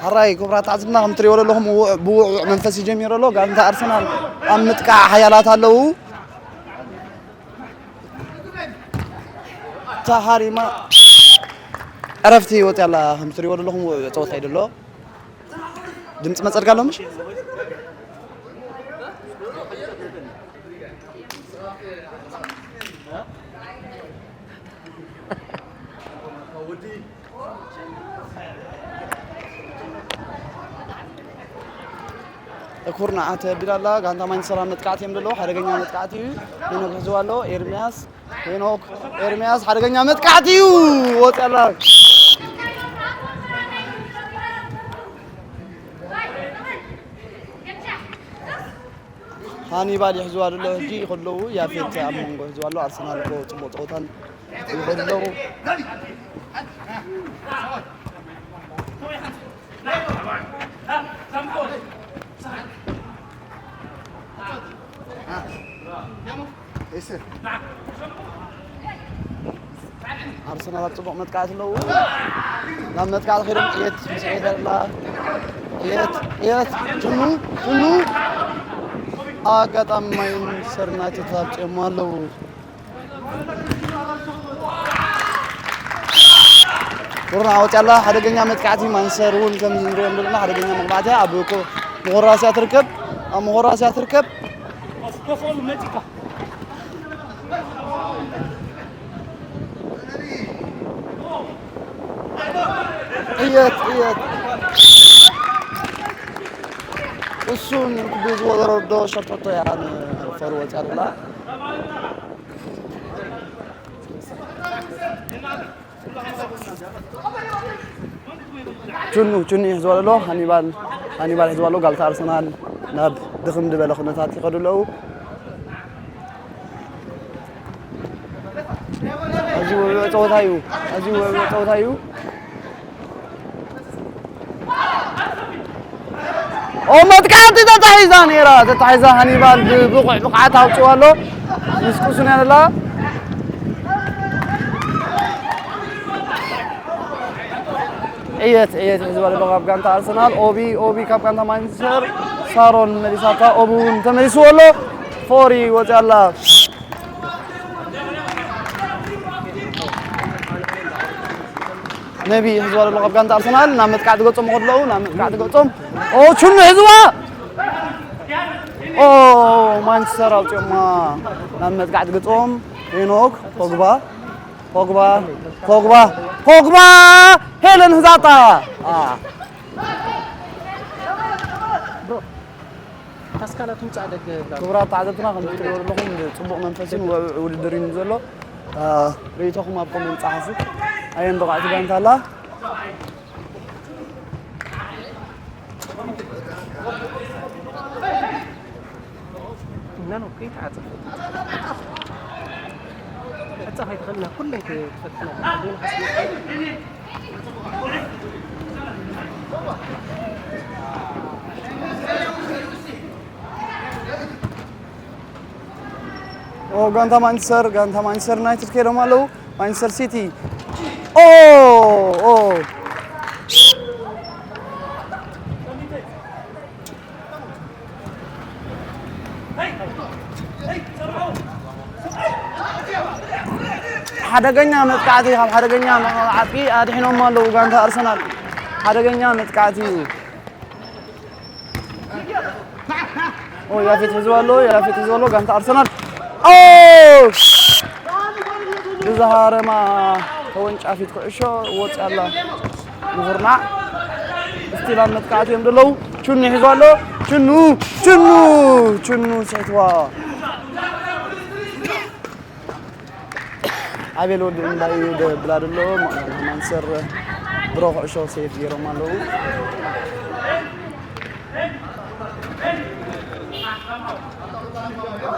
ሕራይ ክቡራት ተዓዘብትና፣ ከም ትሪእዎ ዘለኹም ውዕ-፣ ብውዕውዕ መንፈስ ይጀሚሩ ኣሎ። ጋንታ ኣርሰናል ኣብ ምጥቃዕ ሓያላት ኣለዉ። ተሃሪማ ዕረፍቲ ወፂኣ ኣላ። ከም ትሪእዎ ዘለኹም ውዕውዕ ፀወታ እዩ ዘሎ። ድምፂ መፀልካ ኣሎ ምሽ? ኩርናዓት ኣቢላ ኣላ። ጋንታ ማንቸስተር ኣብ መጥቃዕቲ እዮም ዘለዉ። ሓደገኛ መጥቃዕቲ እዩ። ሄኖክ ሒዝዋ ኣሎ። ኤርሚያስ፣ ሄኖክ፣ ኤርሚያስ፣ ሓደገኛ መጥቃዕቲ እዩ። ወፂኣ ኣላ። ሃኒባል ይሕዝዋ ኣሎ። ሕጂ ከለዉ ያፌት ኣብ መንጎ ይሕዝዋ ኣሎ። ኣርሰናል እኮ ጽቡቕ ጸወታን ይኸዱ ኣለዉ። ኣርሰናል ኣብ ጽቡቕ መጥቃዕቲ ኣለዉ። ናብ መጥቃዕቲ ኸይዶም፣ እየት ምስ ዒደር ኣላ። እየት፣ እየት፣ ጅኑ፣ ጅኑ። ኣጋጣሚ ማንቸስተር ዩናይትድ ተባብዕዮሞ ኣለዉ። ኩርናዕ ወፂኣ ኣላ። ሓደገኛ መጥቃዕቲ ማንቸስተር እውን ከምዚ ንሪኦም ዘለና ሓደገኛ መጥቃዕቲ ኣብ ኮ-፣ መኾራስያ ትርከብ። ኣብ መኾራስያ ትርከብ። እየት፣ እየት። እሱን ክብዝወረዶ ሸርተቶ ያን ፈርወት ያደላ ቹኑ ቹኑ ይሕዝዋ ኣሎ። ሃኒባል ሃኒባል ይሕዝዋ ኣሎ። ጋንታ ኣርሰናል ናብ ድኽም ዝበለ ኩነታት ይኸዱ ኣለዉ። ኣዝዩ ውዕዉዕ ጸወታ እዩ። ኣዝዩ ውዕዉዕ ጸወታ እዩ። ኦ መጥቃዕቲ ተታሒዛ ነይራ። ተታሒዛ ሃኒባል ብብቑዕ ብቕዓት ኣውፅዋ ኣሎ። ምስ ቁሱን ያለላ ዕየት ዕየት ሕዝባ ዘሎ ካብ ጋንታ ኣርሰናል ኦቢ ኦቢ ካብ ጋንታ ማንቸስተር ሳሮን መሊሳታ ኦቢ እውን ተመሊስዎ ኣሎ። ፎሪ ወፅያ ኣላ። ነቢ ሕዝዋ ዘሎ ካብ ጋንታ ኣርሰናል ናብ መጥቃዕቲ ገጾም ከለዉ ናብ መጥቃዕቲ ገጾም ኦ ቹኑ ሕዝዋ ኦ ማንቸስተር ኣውፅኦማ ናብ መጥቃዕቲ ገጾም ሄኖክ ፖግባ ፖግባ ፖግባ ፖግባ ሄለን ህዛጣ አ ታስካላ ትምጻእ ደገ ብራ ክቡራት ተዓዘብትና ከም ትሪእዎ ዘለኹም ብጽቡቕ መንፈስን ውዕውዕ ውድድር እዩ ዘሎ። አ፣ ርእይቶኹም ኣብ ኮመንት ጸሓፉ። ኣየን ብቕዕቲ ጋንታ ኣላ? እና ነው ከይት ዓጽፍ ዕጻፍ ኣይትኸልና ኩለይ ትፈትና ኦ ጋንታ ማንቸስተር ጋንታ ማንቸስተር ዩናይትድ ከይዶም ኣለዉ። ማንቸስተር ሲቲ ኦ ኦ ሓደገኛ መጥቃዕቲ ካብ ሓደገኛ መጥቃዕቲ ኣድሒኖም ኣለዉ ጋንታ ኣርሰናል። ሓደገኛ መጥቃዕቲ እዩ። ኦ ያፌት ሒዝዋ ኣሎ፣ ያፌት ሒዝዋ ኣሎ ጋንታ ኣርሰናል። ኦ ብዝሃረማ ተወንጫፊት ኩዕሾ ወጽያ ኣላ። ንኹርናዕ ስቲል ኣብ መጥቃዕቲ እዮም ዘለዉ። ቹኑ ሒዝዋ ኣሎ። ቹኑ ቹኑ ቹኑ ስሕትዋ። ኣቤል ወዲ እምባ እዩ ደብላ ደሎ። ማንቸስተር ብሮ ኩዕሾ ሴፍ ገይሮም ኣለዉ።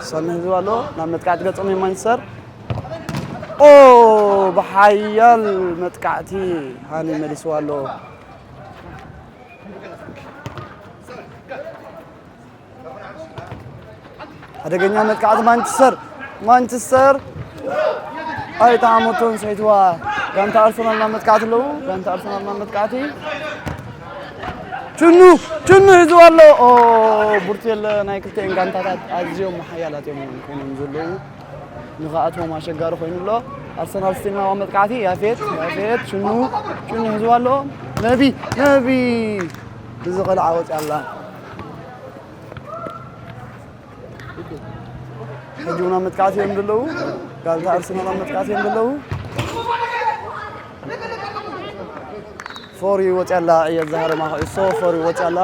ሰኒ ህዝቢ ኣሎ ናብ መጥቃዕቲ ገጾም እዩ ማንቸስተር። ኦ ብሓያል መጥቃዕቲ ሃኒ መሊስዋ ኣሎ። ሓደገኛ መጥቃዕቲ ማንቸስተር ማንቸስተር ኣይተዓመቶን ሰይትዋ። ጋንታ ኣርሰናል ናብ መጥቃዕቲ ኣለዉ። ጋንታ ኣርሰናል ናብ መጥቃዕቲ ችኑ ችኑ ሒዝዋ ኣሎ። ኦ ቡርቴለ ናይ ክልቲኤን ጋንታታት ኣዝዮም ሓያላት እዮም ኮይኖም ዘለዉ። ንኽኣትዎም ኣሸጋሪ ኮይኑ ኣሎ። ኣርሰናል ስቲል ናብ መጥቃዕቲ ያፌት ያፌት ችኑ ችኑ ሒዝዋ ኣሎ። ነቢ ነቢ ብዝቐልዓ ወፅያ ኣላ። ሕጂ እውን ኣብ መጥቃዕቲ እዮም ዘለዉ። ጋንታ ኣርሰናል ኣብ መጥቃዕቲ እዮም ዘለዉ። ፎሪ ወፅያ ኣላ። ዕየት ዝሃረማ ኩዕሶ ፎሪ ወፅያ ኣላ።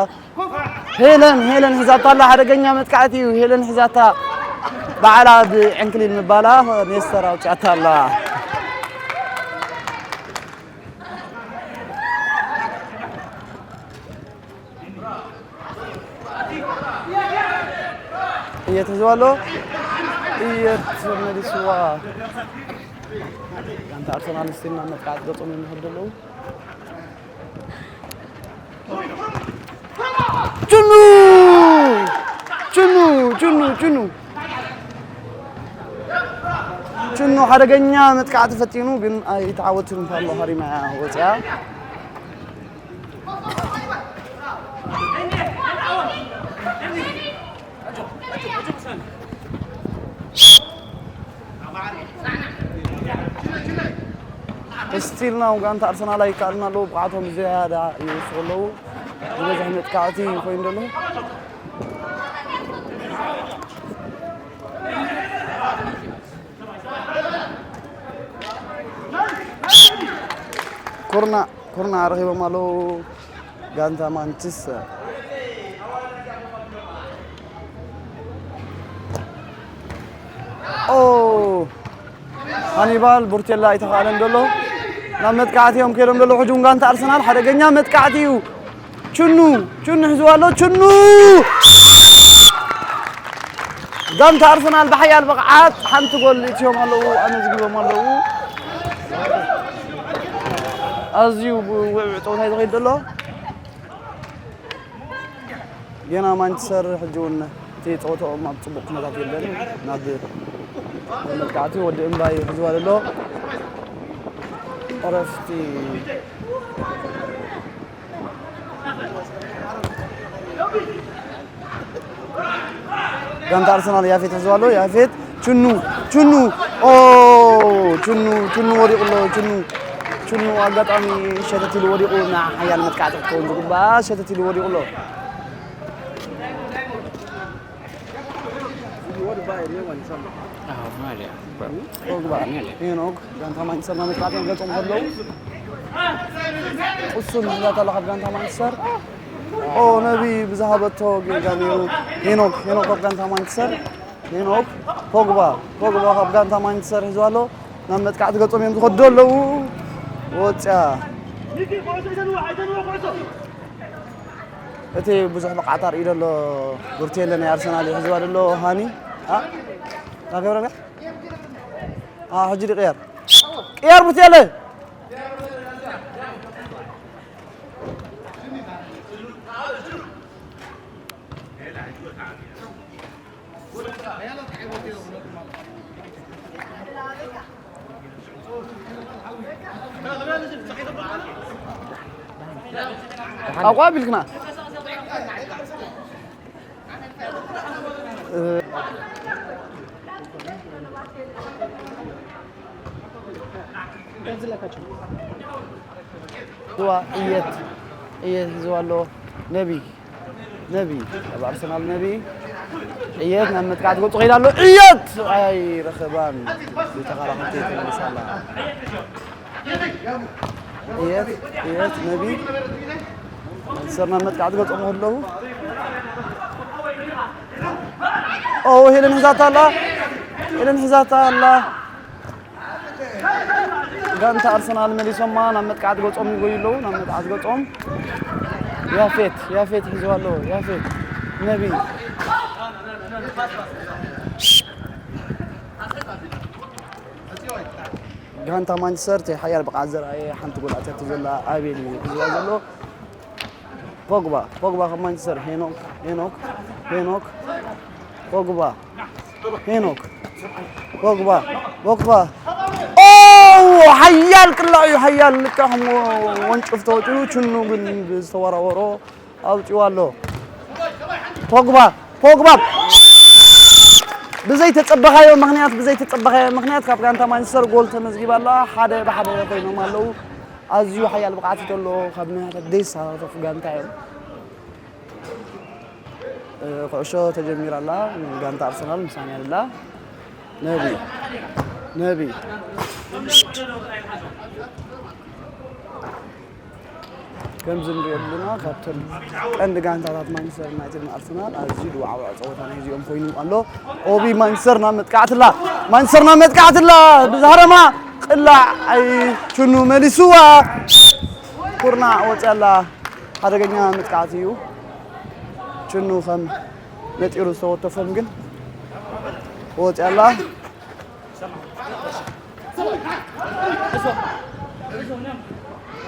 ሄለን ሄለን ሒዛታ ኣላ። ሓደገኛ መጥቃዕቲ እዩ። ሄለን ሒዛታ ባዕላ ብዕንክሊል ምባላ ኔስተር ኣውፅያታ ኣላ። እየት ሒዝዋ ኣሎ። እየት መሊስዋ። ጋንታ ኣርሰናል ስቲል ናብ መጥቃዕቲ ገጾም እዮም ዝኸዱ ዘለዉ። ችኑ ችኑ ችኑ ችኑ ችኑ ሓደገኛ መጥቃዕቲ ፈቲኑ ግን ኣይተዓወትን። ፓሎ ሃሪማ ወፅያ። ስቲል ናው ጋንታ ኣርሰናል ኣይከኣልን ኣለዉ። ብቕዓቶም ዝያዳ ይውስኹ ኣለዉ። ዝበዝሐ መጥቃዕቲ ኮይኑ ዘሎ ኩርና ኩርና ረኺቦም ኣለዉ። ጋንታ ማንቸስተር ሃኒባል ቡርቴላ ኣይተኻእለን ዘሎ። ናብ መጥቃዕቲ እዮም ከይዶም ዘሎ። ሕጂ እውን ጋንታ ኣርሰናል ሓደገኛ መጥቃዕቲ እዩ። ችኑ፣ ችኑ ሒዝዋ ኣሎ። ችኑ! ጋንታ ኣርሰናል ብሓያል ብቕዓት ሓንቲ ጎል እትዮም ኣለዉ፣ ኣመዝጊቦም ኣለዉ። ኣዝዩ ውዕውዕ ጸወታ እዩ ዝኸይድ ዘሎ። ጌና ማንቸስተር ሕጂ እውን እቲ ጸወታኦም ኣብ ጽቡቕ ኩነታት የለን። ናብ መጥቃዕቲ ወዲ እምባይ ሒዝዋ ዘሎ። ዕረፍቲ። ጋንታ ኣርሰናል ያፌት ሒዝዋ ኣሎ። ያፌት ችኑ፣ ችኑ፣ ኦ፣ ችኑ፣ ችኑ ወዲቑ ኣሎ። ችኑ፣ ችኑ ኣጋጣሚ ሸተት ኢሉ ወዲቑ እና ሓያል መጥቃዕቲ ክኸውን ዝግባእ ሸተት ኢሉ ወዲቑ ኣሎ። ፖግባ፣ ሄኖክ፣ ጋንታ ማንቸስተር ናብ መጥቃዕቲ ገጾም ከለዉ። ቅሱን ዝዛተ ኣሎ ካብ ጋንታ ማንቸስተር። ኦ፣ ነቢ ብዝሃበቶ ጌጋ ነይሩ። ሄኖክ፣ ሄኖክ ካብ ጋንታ ማንቸስተር። ሄኖክ፣ ፖግባ፣ ፖግባ ካብ ጋንታ ማንቸስተር ሒዙ ኣሎ። ናብ መጥቃዕቲ ገጾም እዮም ዝኸዱ ኣለዉ። ወጽያ። እቲ ብዙሕ ብቕዓት ኣርእዩ ዘሎ ቡርቴለ ናይ ኣርሰናል እዩ ሒዝዋ ዘሎ ሃኒ። ኣ? ታገብረልካ? ኣ፣ ሕጂ ድዩ ቅየር? ቅየር ቡርቴለ! ኣቋቢልክና። እዋ፣ እየት፣ እየት ሒዝዋ ኣሎ። ነቢ፣ ነቢ፣ ኣብ ኣርሰናል ነቢ፣ እየት ናብ መጥቃዕቲ ገጹ ከይዳ ኣሎ። እየት! ኣይረኸባን። ብተኸላኸልቲ ትመልሳ ኣላ። እየት፣ እየት፣ ነቢ፣ ማንቸስተር ናብ መጥቃዕቲ ገጾም ከለዉ። ኦ፣ ሄለን ሒዛታ ኣላ። ሄለን ሒዛታ ኣላ። ጋንታ ኣርሰናል መሊሶማ ናብ መጥቃዕቲ ገጾም ይጎዩ ኣለዉ። ናብ መጥቃዕቲ ገጾም። ያፌት፣ ያፌት ሒዝዋ ኣሎ። ያፌት፣ ነቢ። ጋንታ ማንቸስተር እቲ ሓያል ብቕዓት ዘርኣየ ሓንቲ ጎል ኣትያቶ ዘላ ኣቤል እዩ ሒዝዋ ዘሎ። ፖግባ፣ ፖግባ ካብ ማንቸስተር፣ ሄኖክ፣ ሄኖክ፣ ሄኖክ፣ ፖግባ፣ ሄኖክ፣ ፖግባ፣ ፖግባ። ኦ! ሓያል ቅላዕ እዩ፣ ሓያል ልክዕ ከም ወንጭፍ ተወጢሩ፣ ችኑ ግን ብዝተወራወሮ ኣውጺኡ ኣሎ። ፖግባ፣ ፖግባ። ብዘይተጸበኻዮ ምኽንያት፣ ብዘይተጸበኻዮ ምኽንያት ካብ ጋንታ ማንቸስተር ጎል ተመዝጊባ ኣላ። ሓደ ብሓደ ኮይኖም ኣለዉ። ኣዝዩ ሓያል ብቕዓት እዩ ዘሎ። ካብ ናይ ሓደ ደስ ዝሳተፉ ጋንታ እዮም። እ፣ ኩዕሾ ተጀሚራ ኣላ። ጋንታ ኣርሰናል ምሳና ኣላ። ነቢ፣ ነቢ። ከምዚ ንሪኦ ዘለና ካብተን ቀንዲ ጋንታታት ማንቸስተር ዩናይትድን ኣርሰናል ኣዝዩ ዝወዓውዕ ጸወታ ናይዚኦም ኮይኑ ኣሎ። ኦቢ ማንቸስተር ናብ መጥቃዕትላ፣ ማንቸስተር ናብ መጥቃዕትላ ብዝሃረማ ቅላዕ ኣይ ችኑ መሊስዋ። ኩርናዕ ወጽያላ። ሓደገኛ መጥቃዕቲ እዩ። ችኑ ከም ነጢሩ ዝተወተፎም ግን ወጽያላ።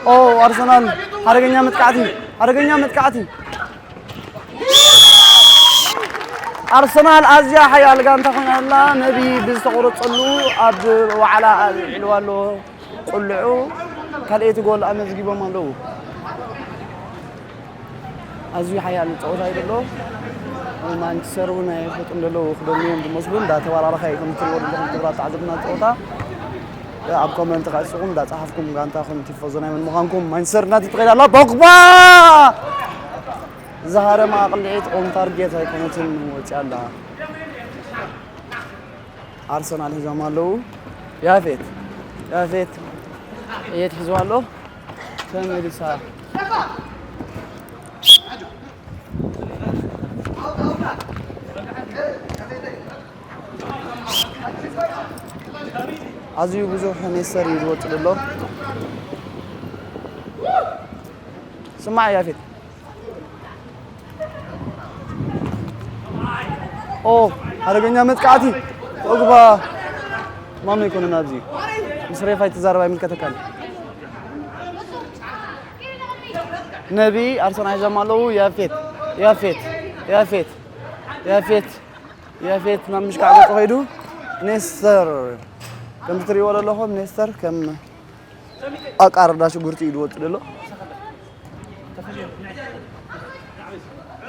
ኦ፣ ኣርሰናል ሓደገኛ መጥቃዕቲ፣ ሓደገኛ መጥቃዕቲ። ኣርሰናል ኣዝያ ሓያል ጋንታ ኮይና ኣላ። ነቢ ብዝተቆረጸሉ ኣብ ዋዕላ ኣልዒልዋ ኣሎ። ቁልዑ ካልኣይቲ ጎል ኣመዝጊቦም ኣለዉ። ኣዝዩ ሓያል ጸወታ እዩ ዘሎ። ማንቸስተር እውን ኣይፈልጡን ዘለዉ ክደሙ እዮም ዝመስሉ። እንዳ ተባራረኻ እዩ ከም እትሪእዎ ዘለኹም ክቡራት ተዓዘብትና ጸወታ። ኣብ ኮመንት ከኣ ንስኹም እንዳ ጸሓፍኩም ጋንታኹም ቲፎዞ ናይ መን ምዃንኩም። ማንቸስተር ዩናይትድ ትኸይድ ኣላ። ፖግባ! ዝሃረማ ቅልዒት ኦን ታርጌት ኣይኮነትን ወጺኣ ኣላ። ኣርሰናል ሒዞም ኣለዉ። ያፌት፣ ያፌት፣ የት ሒዝዋ ኣሎ? ተመሊሳ። ኣዝዩ ብዙሕ ኔስተር እዩ ዝወጽእ ዘሎ። ስማዕ ያፌት። ኦ፣ ሓደገኛ መጥቃዕቲ። ፖግባ። ማመ ይኮነን ኣብዚ። ምስ ሬፋ ይትዛረብ ኣይምልከተካን። ነቢ ኣርሰናል ሒዞም ኣለዉ። ያፌት፣ ያፌት፣ ያፌት፣ ያፌት፣ ያፌት ናብ ምሽካዕ ገጹ ከይዱ። ኔስተር። ከምዚ ትርእይዎ ዘለኹም ኔስተር ከም ኣቃርዳ ሽጉርቲ እዩ ዝወጽእ ዘሎ።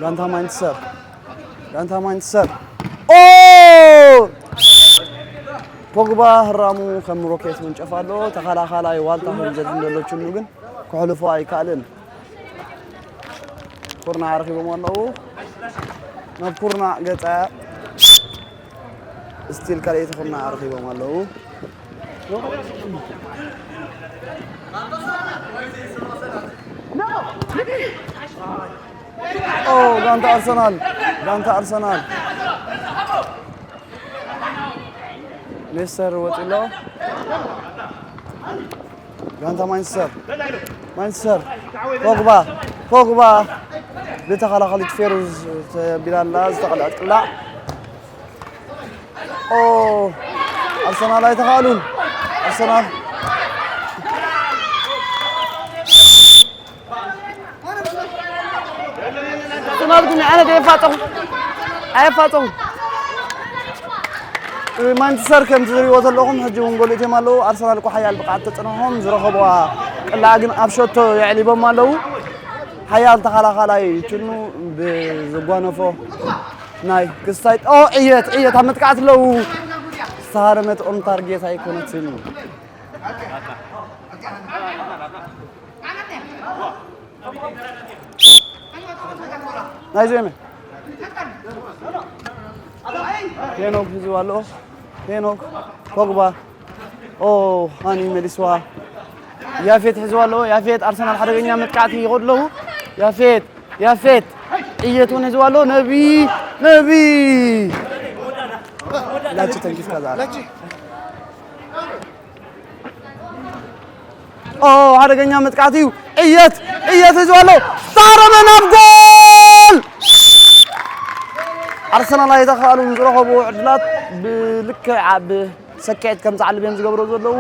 ጋንታ ማንቸስተር፣ ጋንታ ማንቸስተር። ኦ! ፖግባ ህራሙ ከም ሮኬት ይውንጨፍ ኣሎ። ተኸላኻላይ ዋልታ ከም ዘድሕን ዘሎ ችሉ ግን ክሕልፎ ኣይከኣልን። ኩርናዕ ኣረኺቦም ኣለዉ። ናብ ኩርናዕ ገጻ ስቲል ካልኣይቲ ኩርናዕ ኣረኺቦም ኣለዉ። ኦ፣ ጋንታ ኣርሰናል፣ ጋንታ ኣርሰናል። ኔስተር ወጺኡ ኣሎ። ጋንታ ማንቸስተር፣ ማንቸስተር፣ ፖግባ፣ ፖግባ ብተኸላኸሊት ፌሩዝ ተቢላ ኣላ፣ ዝተቐልዐት ቅላዕ። ኦ፣ ኣርሰናል ኣይተኻእሉን። ኣርሰናል ኣርሰናል ግን ንዓና ደየፋጠኹ፣ ኣየፋጠኹ። ማንቸስተር ከምቲ ዝሪእዎ ዘለኹም ሕጂ እውን ጎል እትዮም ኣለዉ። ኣርሰናል እኮ ሓያል ብቕዓት ተጸንሖም ዝረኸብዋ ቅላዕ ግን ኣብ ሸቶ የዕሊቦም ኣለዉ። ሓያል ተኸላኻላይ ችኑ ብዝጓነፎ ናይ ክስታይ፣ ኦ፣ ዕየት፣ ዕየት ኣብ መጥቃዕቲ ኣለዉ። ዝተሃረመት ኦን ታርጌት ኣይኮነትን። ናይዞም ሄኖክ ሒዝዋ ኣሎ። ሄኖክ ፖግባ። ኦ፣ ሃኒ መሊስዋ። ያፌት ሒዝዋ ኣሎ። ያፌት ኣርሰናል ሓደገኛ መጥቃዕቲ ይኸዱ ኣለዉ። ያፌት፣ ያፌት። ዕየት እውን ሒዝዋ ኣሎ። ነቢ፣ ነቢ። ላቺ ተንኪፍካ ዝኣለ። ኦ፣ ሓደገኛ መጥቃዕቲ እዩ። ዕየት፣ ዕየት ሒዝዋ ኣሎ። ስታረመ ናብ ጎል! ኣርሰናል ኣይተኻእሉን፣ ዝረኸቡ ዕድላት ብልክዕ ኣብ ሰኪዐት ከም ዝዓልብ እዮም ዝገብሩ ዘለዉ።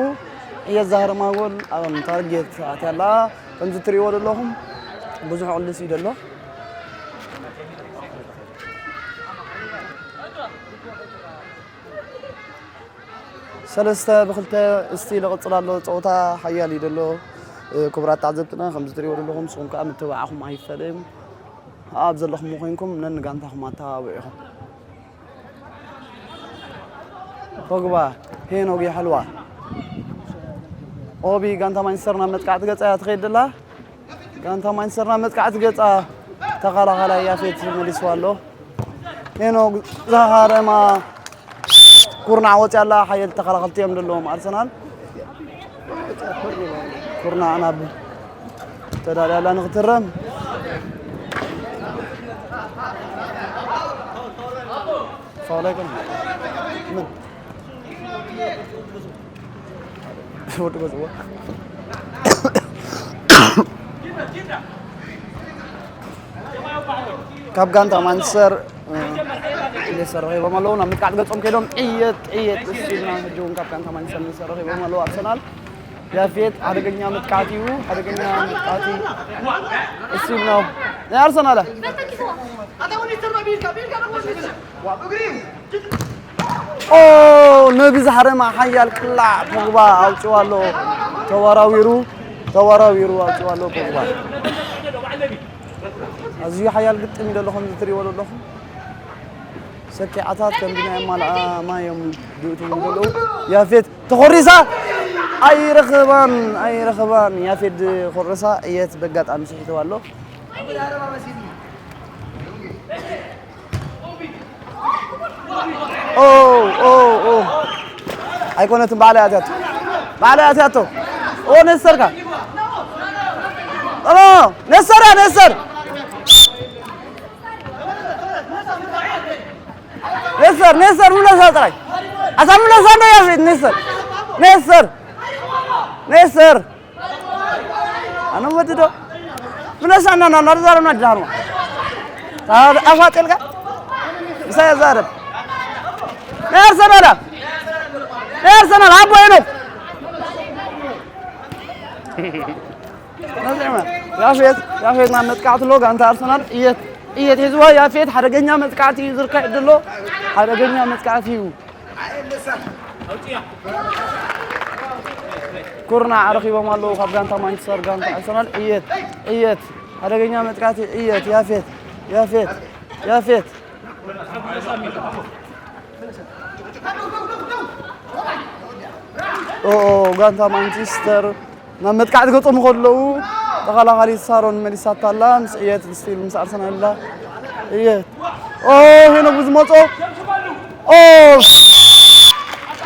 ዕየት ዛህረማ ጎል ኣብ ታርጌት ኣትያ ኣላ። ከምዚ ትርእይዎ ዘለኹም ብዙሕ ቅልስ እዩ ዘሎ። ሰለስተ ብኽልተ እስቲል ይቕጽል ኣሎ። ጸወታ ሓያል እዩ ዘሎ። እ፣ ክቡራት ተዓዘብትና፣ ከምዚ ትርእይዎ ዘለኹም፣ ንስኹም ከኣ ምትብባዕኹም ኣይፈለዮም። ኣብ ዘለኹም ኮይንኩም ነንጋንታኹም ኣተባብዑ ኢኹም። ፖግባ፣ ሄኖግ ይሓልዋ። ኦቢ፣ ጋንታ ማንቸስተር ናብ መጥቃዕቲ ገጻ እያ ትኸይድ ዘላ። ጋንታ ማንቸስተር ናብ መጥቃዕቲ ገጻ ተኸላኻላይ ያፌት መሊስዋ ኣሎ። ሄኖግ ዝሃረማ ኩርናዕ ወፂኣ ኣላ። ሓየልቲ ተኸላኸልቲ እዮም ዘለዎም ኣርሰናል። ኩርናዕ ናብ ተዳልያ ኣላ ንክትረም። ፋውል ኣይኮነን። ምን? ወዲ ገዝዎ። ካብ ጋንታ ማንቸስተር፣ እ፣ ሌስተር ረኺቦም ኣለዉ። ናብ ምጥቃዕ ገጾም ከይዶም ጥየት፣ ጥየት፣ እሱ ኢልና ሕጂ እውን ካብ ጋንታ ማንቸስተር ሌስተር ረኺቦም ኣለዉ። ኣርሰናል ያፌት ሓደገኛ መጥቃዕቲ እዩ፣ ሓደገኛ መጥቃዕቲ። እሱ ኢልና ናይ ኣርሰናል። ኦ፣ ነቢ ዝሓረማ ሓያል ቅላዕ ፖግባ ኣውጺኡ ኣሎ። ተወራዊሩ፣ ተወራዊሩ ኣውጺኡ ኣሎ ፖግባ። ኣዝዩ ሓያል ግጥም እዩ ዘሎ፣ ከምዚ ትርእይዎ ዘለኹም። ሰኪዓታት ከም ብናይ ኣማልኣ ማይ እዮም ዝእትዉ ዘለዉ። ያፌት ተኾሪሳ፣ ኣይረኸባን፣ ኣይረኸባን። ያፌት ኮረሳ፣ ዕየት በጋጣሚ ስሒትዋ ኣሎ። ኦ፣ ኦ፣ ኦ። ኣይኮነትን፣ ባዕላ ኣትያቶ። ባዕላ ኣትያቶ። ኦ፣ ነሰርካ። ኦ፣ ነሰር፣ ነሰር። ነሰር፣ ነሰር፣ ምለሳ ጥራይ። ኣታ ምለሳ እንዶ ያፌት፣ ነሰር። ኔስተር! ኔስተር! ኣነ ወድዶ ብለሳና ና ናርዛረና ዳርማ ኣፋጥልካ ምሳይ ዛረብ ናይ ኣርሰናል ናይ ኣርሰናል ኣቦ ሄኖክ ያፌት ያፌት ናብ መጥቃዕቲ ኣሎ ጋንታ ኣርሰናል እየት እየት ሒዝዋ ያፌት ሓደገኛ መጥቃዕቲ እዩ ዝርካየድ ዘሎ ሓደገኛ መጥቃዕቲ እዩ ኩርናዕ ኣረኺቦም ኣለዉ ካብ ጋንታ ማንቸስተር ጋንታ ኣርሰናል እየት እየት ሓደገኛ መጥቃዕቲ እየት ያፌት ያፌት ያፌት ኦ ጋንታ ማንቸስተር ናብ መጥቃዕቲ ገጾም ከለዉ ተኸላኻሊት ሳሮን መሊሳታ ኣላ ምስ እየት ስቲል ምስ ኣርሰናል ኣላ እየት ኦ ሄኖክ ብዝመጾ ኦ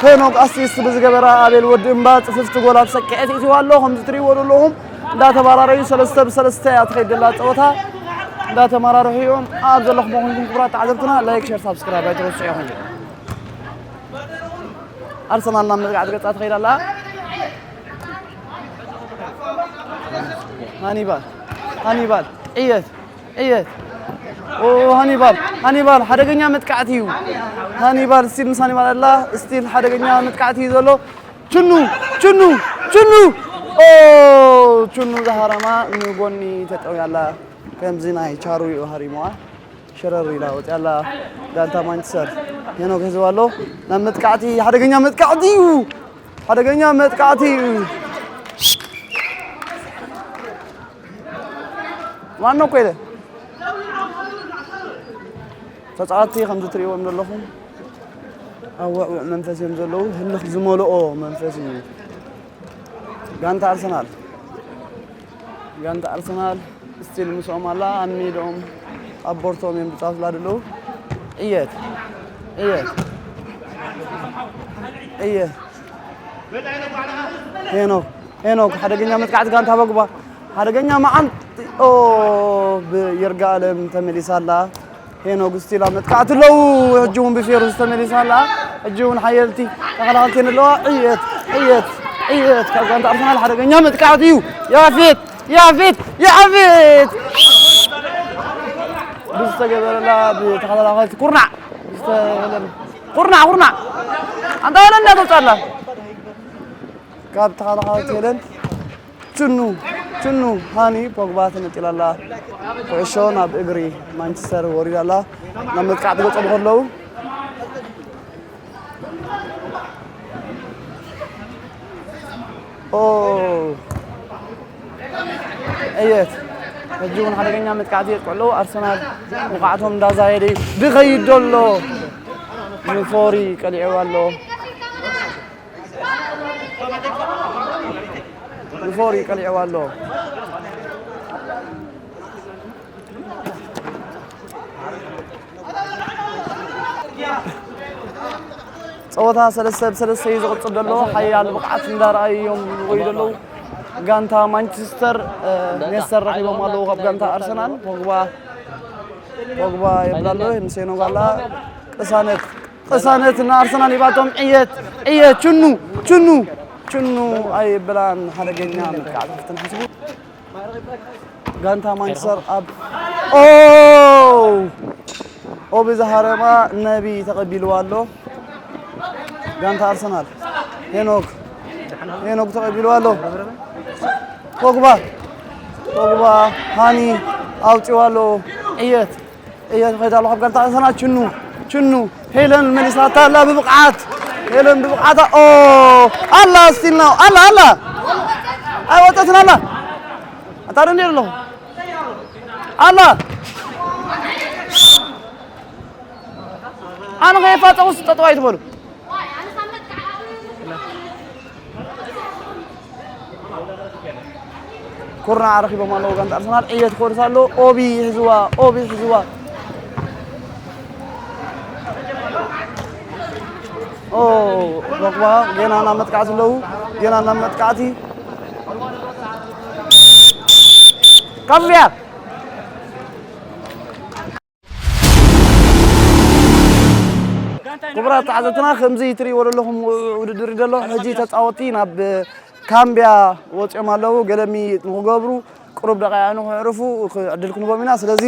ሄኖክ ኣሲስት ብዝገበራ ኣቤል ወዲ እምባ ጽፍፍቲ ጎል ኣብ ሰኪዐት እትዋ ኣሎ ከምዚ ትሪእዎ ዘለኹም እንዳተባራረዩ ሰለስተ ብሰለስተ እያ ትኸይድ ዘላ ፀወታ እንዳተመራርሑ እዮም ኣብ ዘለኹም ኮንኩም ክቡራት ተዓዘብትና ላይክ ሸር ሳብስክራይብ ኣይትረስዑ ኢኹም ኣርሰናል ናብ መጥቃዕቲ ገጻ ትኸይድ ኣላ ሃኒባል ሃኒባል ዕየት ዕየት ሃኒባል ሃኒባል ሓደገኛ መጥቃዕቲ እዩ ሃኒባል ስቲል ምስ ሃኒባል ኣላ ስቲል ሓደገኛ መጥቃዕቲ እዩ ዘሎ ችኑ ችኑ ችኑ ኦ ችኑ ዝሃረማ ንጎኒ ተጠውያ ኣላ ከምዚ ናይ ቻሩ እዩ ሃሪሞዋ ሸረር ኢላ ወፅያ ኣላ ጋንታ ማንቸስተር ሄኖክ ህዝባ ኣሎ ናብ መጥቃዕቲ ሓደገኛ መጥቃዕቲ እዩ ሓደገኛ መጥቃዕቲ እዩ ዋኖ ኮይለ ተፃወትቲ ከምዚ ትሪእዎም ዘለኹም ኣብ ውዕውዕ መንፈስ እዮም ዘለዉ ህልኽ ዝመልኦ መንፈስ እዩ ጋንታ ኣርሰናል ጋንታ ኣርሰናል ስቲል ምስኦም ኣላ ኣብ ሜድኦም ኣብ ቦርቶም እዮም ዝፃወትላ ዘለዉ እየት እየት እየት ሄኖክ ሄኖክ ሓደገኛ መጥቃዕቲ ጋንታ በግባ ሓደገኛ መዓንጢ ኦ ብይርጋለም ተመሊሳ ኣላ ሄኖክ ስቲላ መጥቃዕቲ ኣለዉ ሕጂ እውን ብፌሩስ ተመሊሳ ኣላ ሕጂ እውን ሓየልቲ ተኸላኸልቲ ኣለዋ ዕየት ዕየት ዕየት ካብ ጋንታ ኣርሰናል ሓደገኛ መጥቃዕቲ እዩ ያፌት ያፌት ያፌት ብዝተገበረላ ብተኸላኸልቲ ኩርናዕ ዝተበለ ኩርናዕ ኩርናዕ ኣንታ ወለ እንዳተውፃላ ካብ ተኸላኸልቲ ሄለን ችኑ ችኑ ሃኒ ፖግባ ተነጢላ ኣላ ኩዕሾ ናብ እግሪ ማንቸስተር ወሪዳ ኣላ ናብ መጥቃዕቲ ገጾም ከለዉ ኦ እየት ሕጂ እውን ሓደገኛ መጥቃዕቲ የጥቅዑ ኣለዉ ኣርሰናል ብቕዓቶም እንዳዛየደ እዩ ዝኸይድ ዘሎ ንፎሪ ቀሊዕዎ ኣሎ ንፎሪ ቀሊዕዋ ኣሎ ፀወታ ሰለስተ ብሰለስተ እዩ ዝቕፅል ዘሎ ሓያል ብቕዓት እንዳረኣዩ እዮም ዝጎዩ ዘለዉ ጋንታ ማንቸስተር ኔስተር ረኪቦም ኣለዉ ካብ ጋንታ ኣርሰናል ፖግባ ፖግባ የብላ ኣሎ ምስ ሄኖግ ኣላ ቅሳነት ቅሳነት ንኣርሰናል ሂባቶም ዕየት ዕየት ችኑ ችኑ ችኑ ኣይብላን ሓደገኛ መጥቃዕቲ ክትንሕስቡ ጋንታ ማንቸስተር ኣብ ኦ ኦቢ ዝሃረማ ነቢ ተቐቢልዋ ኣሎ ጋንታ ኣርሰናል ሄኖክ ሄኖክ ተቐቢልዋ ኣሎ ፖግባ ፖግባ ሃኒ ኣውፂዋ ኣሎ ዕየት እየ ትኸይድ ኣለኹ ኣብ ጋንታ ኣርሰናል ችኑ ችኑ ሄለን መሊሳታ ኣላ ብብቕዓት ሄለን ብብቕዓታ ኦ ኣላ ስቲል ናው ኣላ ኣላ ኣይወፀትን ኣላ ኣታ ደንዴ ኣለኹ ኣላ ኣነ ከየፋፀኹስ ጠጠው ኣይትበሉ ኩርናዕ ረኺቦም ኣለዉ ጋንታ ኣርሰናል ዕየት ክወርስ ኣሎ ኦቢ ይሕዝዋ ኦቢ ይሕዝዋ ኦ ፖግባ ጌና ናብ መጥቃዕቲ ኣለዉ ጌና ናብ መጥቃዕቲ ካብ ቪያር ክቡራት ተዓዘብትና፣ ከምዚ ትርእይዎ ዘለኹም ውድድር እዩ ዘሎ። ሕጂ ተጻወትቲ ናብ ካምብያ ወጺኦም ኣለዉ። ገለሚ ንኽገብሩ፣ ቁሩብ ደቂቃ ንኽዕርፉ ዕድል ክንቦም ኢና። ስለዚ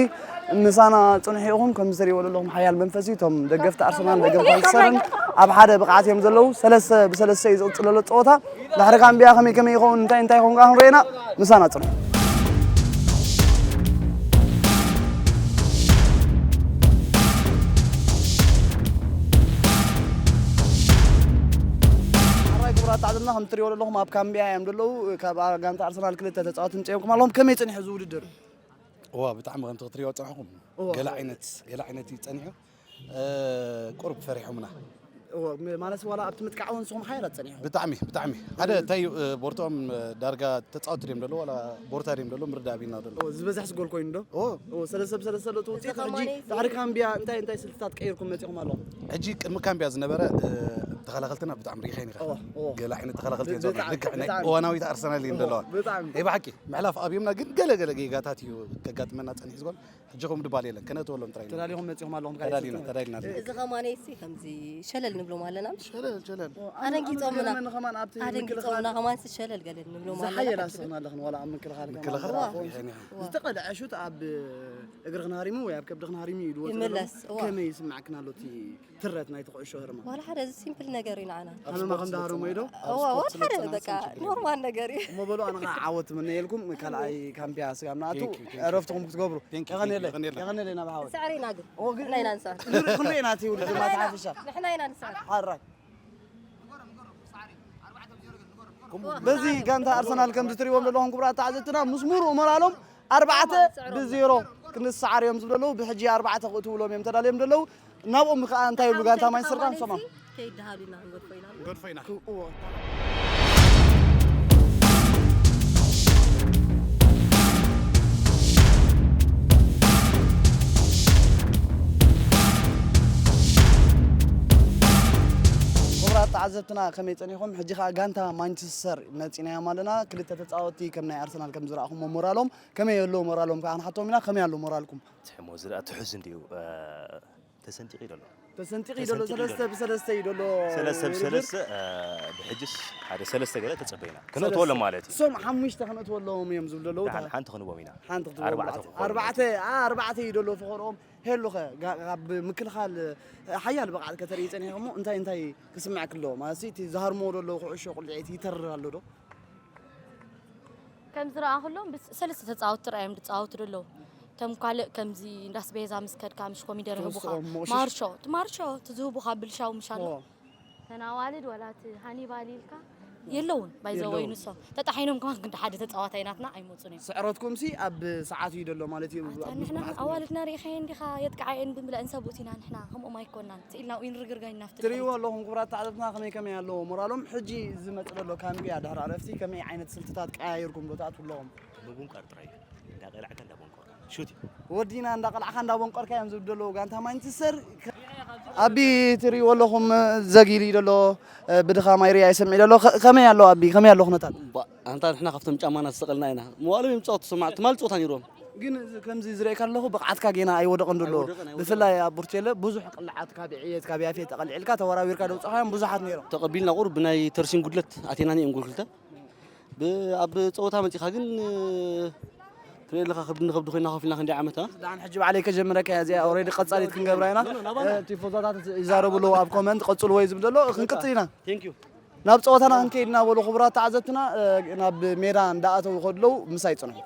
ምሳና ጽንሑ ኢኹም። ከምዚ ትርእይዎ ዘለኹም ሓያል መንፈስ እዩ። እቶም ደገፍቲ ኣርሰናል፣ ደገፍቲ ማንቸስተርን ኣብ ሓደ ብቕዓት እዮም ዘለዉ። ሰለስተ ብሰለስተ እዩ ዝቕጽል ዘሎ ጸወታ። ድሕሪ ካምብያ ከመይ ከመይ ይኸውን፣ እንታይ እንታይ ይኸውን፣ ከዓ ክንርኢ ኢና። ምሳና ጽንሑ። ሓራይ ክቡራት ተዓዘብትና፣ ከም ትሪእዎ ዘለኹም ኣብ ካምብያ እዮም ዘለዉ። ካብ ጋንታ ኣርሰናል ክልተ ተጻወትቲ ምጽኦም ኣለዎም። ከመይ ጸኒሑ እዚ ውድድር? እዋ፣ ብጣዕሚ ከምቲ ክትሪኦ ዝጸናሕኩም እዋ። ገለ ዓይነት፣ ገለ ዓይነት እዩ ጸኒሑ። እ፣ ቁሩብ ፈሪሖምና። እዎ፣ ም-፣ ማለት ዋላ ኣብቲ ምጥቃዕ እውን ንስኹም ሓያላት ጸኒሕኩም። ብጣዕሚ፣ ብጣዕሚ። ሓደ እንታይ እዩ፣ እ፣ ቦርትኦም፣ እ፣ ዳርጋ ተጻወትቲ ድዮም ዘለዉ ዋላ ቦርታ ድዮም ዘለዉ ምርዳእ ኣቢልና ዘሎ። እዎ፣ ዝበዝሕ ጎል ኮይኑ ዶ? እዎ። እዎ፣ ሰለስተ ብሰለስተ ዘሎ እቲ ውጽኢት። ሕጂ ድሕሪ ካምብያ እንታይ እንታይ ስልትታት ቀይርኩም መጺኹም ኣለኹም? ሕጂ ቅድሚ ካምብያ ዝነበረ፣ እ፣ ተኸላኸልትና ብጣዕሚ ርኢኻዮም ኢኻ። እዎ፣ እዎ። ገለ ዓይነት ተኸላኸልቲ እዮም ዘለዉ። ብጣዕሚ፣ ልክዕ ናይ ብጣዕሚ። እዋናዊት ኣርሰናል እየን እዎ፣ ዘለዋ። ብጣዕሚ። ናይ ብሓቂ ምሕላፍ ኣብዮምና፣ ግን ገለ ገለ ጌጋታት እዩ ከጋጥመና ጸኒሑ ዝኮን። ሕጂ ከም ድባል የለን፣ ከነእትወሎም ጥራይ ኢና። ተዳሊኹም መጺኹም ኣለኹም፣ ተዳሊና፣ ተዳሊና። እዚ ከማን ሲ ከምዚ ሸለል ንብሎም ኣለና። ሸለል፣ ሸለል። ኣደንጊጾምና። ኣነ ዝገርመኒ ከማን ኣብቲ ኣደንጊጾምና ምክልኻል ከማን ሲ ሸለል ገለ ንብሎም ኣለና። ዝሓየላ ስኽና ኣለኽን ዋላ ኣብ ምክልኻል ከማን ምክልኻል ዋላ ይኸን ይኸን። ዝተቐልዐ ሹት ኣብ እግርኽን ሃሪሙ ወይ ኣብ ከብድኽን ሃሪሙ እዩ ዝወጽእ ዘሎ። ይምለስ፣ እዋ። ከመይ ይስምዓክን ኣሎ እቲ ትረት ናይቲ ኩዕሾ ህርማ? ዋላ ሓደ፣ እዚ ሲምፕል ነገር እዩ ንዓና። ሃመማ ከም ዝሃረሞ እዩ ዶ? እዋ፣ ዋላ ሓደ በቃ ኖርማል ነገር እዩ። እሞ በሉ፣ ኣነ ኸዓ ዓወት ትምነየልኩም። ካልኣይ ካምብያ ስጋብ ንኣቱ ቴንክ ዩ፣ ቴንክ ዩ። ዕረፍትኹም ክትገብሩ። ቴንክ ዩ፣ የቐንየለይ፣ ቴንክ ዩ፣ የቐንየለይ። የቐንየለይ ናብ ሓወይ። ሳዕሪ ኢና ግን። ኦ፣ ግን ንሕና ኢና ንሳዕር። ክንርኢ፣ ክንርኢ ኢና እቲ ውድድር ንሕና ኢና፣ ማታ ሓፈሻ። ንሕና ኢና ንሳዕር። ሓራይ። በዚ ጋንታ ኣርሰናል ከም ዝትሪእዎም ዘለኹም ክቡራት ተዓዘብትና፣ ምስ ሙሉእ ሞራሎም ኣርባዕተ ብዜሮ ክንሰዓር እዮም ዝብሉ ዘለዉ። ብሕጂ ኣርባዕተ ክእትውሎም እዮም ተዳልዮም ዘለዉ። ናብኦም ከዓ እንታይ ይብሉ ጋንታ ማንቸስተር ከዓ ንሰማ። ከይደሃሉና ክንገድፎ ኢና። ክንገድፎ ኢና። ክእዎ። ክቡራት ተዓዘብትና ከመይ ጸኒኹም? ሕጂ ከዓ ጋንታ ማንቸስተር መጺናዮም ኣለና። ክልተ ተጻወትቲ ከም ናይ ኣርሰናል ከም ዝረኣኹሞ ሞራሎም ከመይ ኣሎ? ሞራሎም ከዓ ክንሓቶም ኢና። ከመይ ኣሎ ሞራልኩም? ትሕሞ ዝረኣ ትሑዝ እንድዩ፣ እ፣ ተሰንጢቑ እዩ ዘሎ። ተሰንጢቑ እዩ ዘሎ። ተሰንጢቑ እዩ ሰለስተ ዘሎ። ብሰለስተ እዩ ዘሎ ሰለስተ ውድድር። ብሰለስተ፣ እ፣ ብሕጅስ ሓደ ሰለስተ ገለ ተጸበይና። ሰለስተ። ክነእትወሎም ማለት እዩ። እሶም ሓሙሽተ ክነእትወሎም እዮም ዝብሉ ዘለዉ። ደሓን ሓንቲ ክንቦም ኢና። ሓንቲ ክትቦም ኣርባዕተ ማለት። ክኾኑ ኣርባዕተ፣ አ፣ ኣርባዕተ እዩ ዘሎ ፈኸርኦም። ሄሉኸ፣ ጋ-፣ ኣብ ምክልኻል ሓያል ብቕዓት ከተርኢ ጸኒሕኩሞ እንታይ እንታይ ክስምዓኪ ኣለዎ? ማለት እቲ ዝሃርሞ ዘሎ ኩዕሾ ቁልዒት ይተርር ኣሎ ዶ? ከም ዝረኣኹሎም ብስ-፣ ሰለስተ ተጻወትቲ ጥራይ እዮም ዝጻወቱ ዘለዉ። ከም ካልእ ከምዚ እንዳ ኣስቤዛ ምስ ከድካ ምሽ ኮሚደረ ይህቡኻ። ትወስኦም ሞሽሽ። ማርሾ፣ እቲ ማርሾ፣ እቲ ዝህቡኻ ብልሻው ምሽ ኣሎ። ኦ። እተን ኣዋልድ ዋላ እቲ ሃኒባል ኢልካ የለውን፣ ባይ ዘ ወይ የለውን። ንሶም። ተጣሒኖም ከማን ክንዲ ሓደ ተጻዋታይ ናትና ኣይመጹን እዮም። ስዕረትኩምሲ ኣብ ሰዓት እዩ ዘሎ ማለት እዩ፣ ኣታ ኣብ ንሕና ብቕዓት እዩ። ኣዋልድና ርኢኻየን ዲኻ? የጥቅዓየን ብምለአን ሰብኡት ኢና ንሕና፣ ከምኦም ኣይኮናን። ስኢልና ዊን ርግርጋይ ናፍቲ ትሪእዎ ድሕሪት። ኣለኹም ክቡራት ተዓዘብትና ከመይ ከመይ ኣለዎ ሞራሎም። ሕጂ ዝመጽእ ዘሎ ካምብያ ድሕሪ ዕረፍቲ ከመይ ዓይነት ስልትታት ቀያይርኩም ዶ ትኣትዉ ኣለኹም? ምቡንቃር ጥራይ እዩ። እንዳቐላዕካ እንዳቦንቆርካ። ሹት እዩ። ወዲና እንዳቐላዕካ እንዳቦንቆርካ እዮም ዝብሉ ዘለዉ ጋንታ ማንቸስተር። ኣቢ ትሪእዎ ኣለኹም ዘጊሉ እዩ ዘሎ፣ ብድኻ ማይሪ ኣይሰምዕ ዘሎ። ከ-፣ ከመይ ኣሎ ኣቢ? ከመይ ኣሎ ኩነታት? ባ-፣ ኣንታ ንሕና ካብቶም ጫማና ዝሰቐልና ኢና። መዋእሎም እዮም ዝጻወቱ፣ ሰማዕ፣ ትማል ጸወታ ነይርዎም። ግን እዚ ከምዚ ዝርእየካ ኣለኹ ብቕዓትካ ጌና ኣይወደቐን ዘሎ። ኣይወደቐን፣ ኣይወደቐን። ብፍላይ ኣብ ቡርቼለ ብዙሕ ቅልዓት ካብ ዕየት፣ ካብ ያፌት ተቐልዒልካ ተወራዊርካ ደውጻኻዮም ብዙሓት ነይሮም። ተቐቢልና ቁሩብ ብናይ ተርሲን ጉድለት ኣቴና ንእም ጎል ክልተ። ብ-፣ ኣብ ጸወታ መጺኻ ግን፣ ትሪኦ ኣለኻ፣ ከብዲ ንኸብዲ ኮይና ኮፍ ኢልና ክንደይ ዓመት፣ አ? ደሓን ሕጂ ባዕለይ ከጀምረካ እያ እዚኣ፣ ኦሬዲ ቀጻሊት ክንገብራ ኢና። እ፣ ቲፎዛታት ይዛረቡ ኣለዉ ኣብ ኮመንት፣ ቀጽልዎ እዩ ዝብል ዘሎ፣ ክንቅጽል ኢና። ቴንክ ዩ። ናብ ጸወታና ክንከይድ ኢና በሉ ክቡራት ተዓዘብትና፣ እ፣ ናብ ሜዳ እንዳኣተዉ ከለዉ ምሳይ ጽንሑ።